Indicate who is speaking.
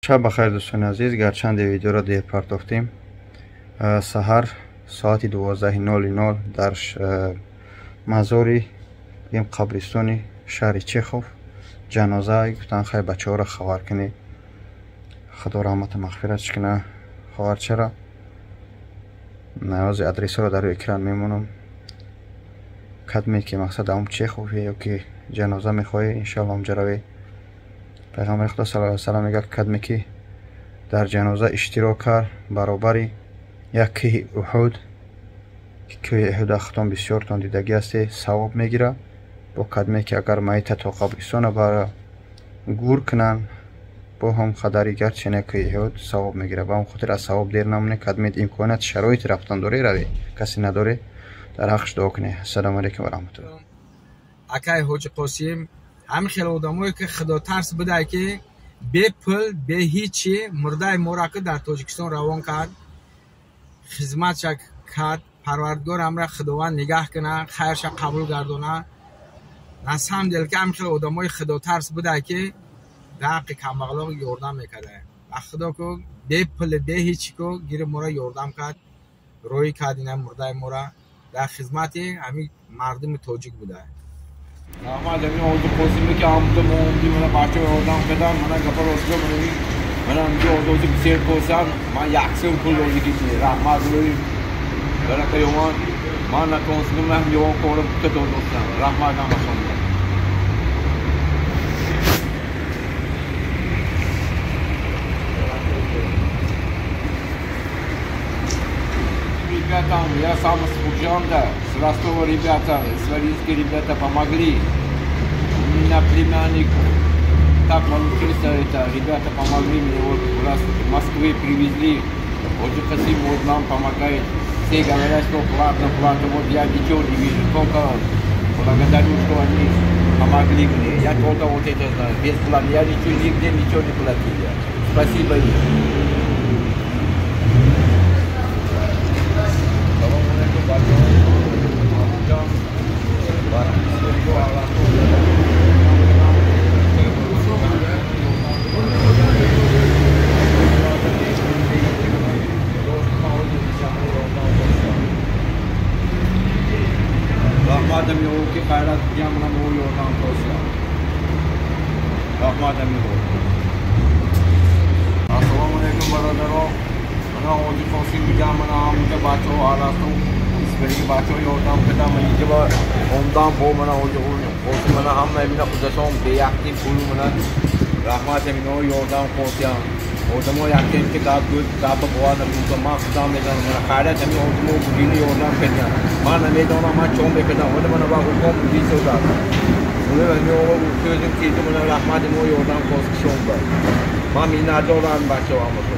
Speaker 1: Шаб бахайр дӯстони азиз, гарчанде видеоро дер партофтем. Саҳар соати 12:00 дар мазори бигем қабристони шаҳри Чехов ҷаноза гуфтан, хай бачаҳоро хабар кунед. Худо раҳмату мағфиратш куна хоҳарчара. Навози адресҳоро дар рӯи экран мемонам. Кадме ки мақсад ам Чехов ё ки ҷаноза мехоҳӣ, иншоалло онҷа равед. Пайғамбари Худо саллаллоҳу алайҳи васаллам мегӯяд, кадме ки дар ҷаноза иштирок кард, баробари як кӯҳи Уҳуд, ки кӯҳи Уҳуд худтон бисёртон дидагӣ ҳастед, савоб мегирад. Бо кадме ки агар майита то қабристона бара гур кунанд, бо ҳам қадари гарчи не кӯҳи Уҳуд савоб мегирад. Ба ҳам хотир аз савоб дер намонед. Кадме имконият шароити рафтан доред, равед. Касе надоред, дар ҳаққаш дуо кунед. Ассалому алайкум ва раҳматуллоҳ.
Speaker 2: Акай Ҳоҷи Қосим ҳамин хел одамое ки худотарс будай, ки бе пул бе ҳичи мурдаи моро ки дар Тоҷикистон равон кард, хизматша кард. Парвардигор ҳамра Худованд нигаҳ куна, хайрша қабул гардона. На самом деле ки ҳамин хел одамои худотарс будай, ки дар ҳаққи камбағалон ёрдам мекарда. Ба Худо ку бе пул бе ҳичи ку гири моро ёрдам кард, роҳӣ кард ина мурдаи моро дар хизмати ҳамин мардуми тоҷик буда.
Speaker 3: Раҳмат ҳамин Ҳоҷи Қосиме ки ҳамда мо омдим, мана бачаҳо ёрдам кардам. Мана гапа ростга, мана инҷо озози бисер косан, ман як сум пул додагӣ. Раҳмат рӯи барака ёмон, ман натонистам, ман ёвон корам кута додостам. Раҳмат ҳамашонга. Ребятам, я сам с Худжанда, с Ростова ребята, сваринские ребята помогли. У меня племянник так получился, это ребята помогли мне, вот раз в Москвы привезли. Ходжи Касим вот нам помогает. Все говорят, что платно, платно, вот я ничего не вижу, только благодарю, что они помогли мне. Я только вот это знаю, бесплатно, я ничего, нигде ничего не платил. Спасибо им. Раҳматам ё ки хайрат ҷамъам ӯ ёрдам коса. Раҳматам ё. Ассалому алайкум бародаро. Мана Ҳоҷи Қосим мегам, мана ҳамунҷа бачаҳо арасту исфари бачаҳо ёрдам кардам. Ман инҷа ба омдам бо мана Ҳоҷи Қосим, мана ҳама ина худашон беяхти пул мана раҳматам ино ёрдам косиям. Одамо якте ки гап гӯд гапа бовар накунам, ман худам медонам. Мана хайрат ҳамин одамо бугини ёрдам кардам. Ман намедонам ман чон мекардам. Ода мана ба ҳукм бисозад. Ҳамин оға сӯзим тиди, мана раҳмат ино ёрдам коскишон ба. Ман миннатдорам бачаҳо ҳамашон.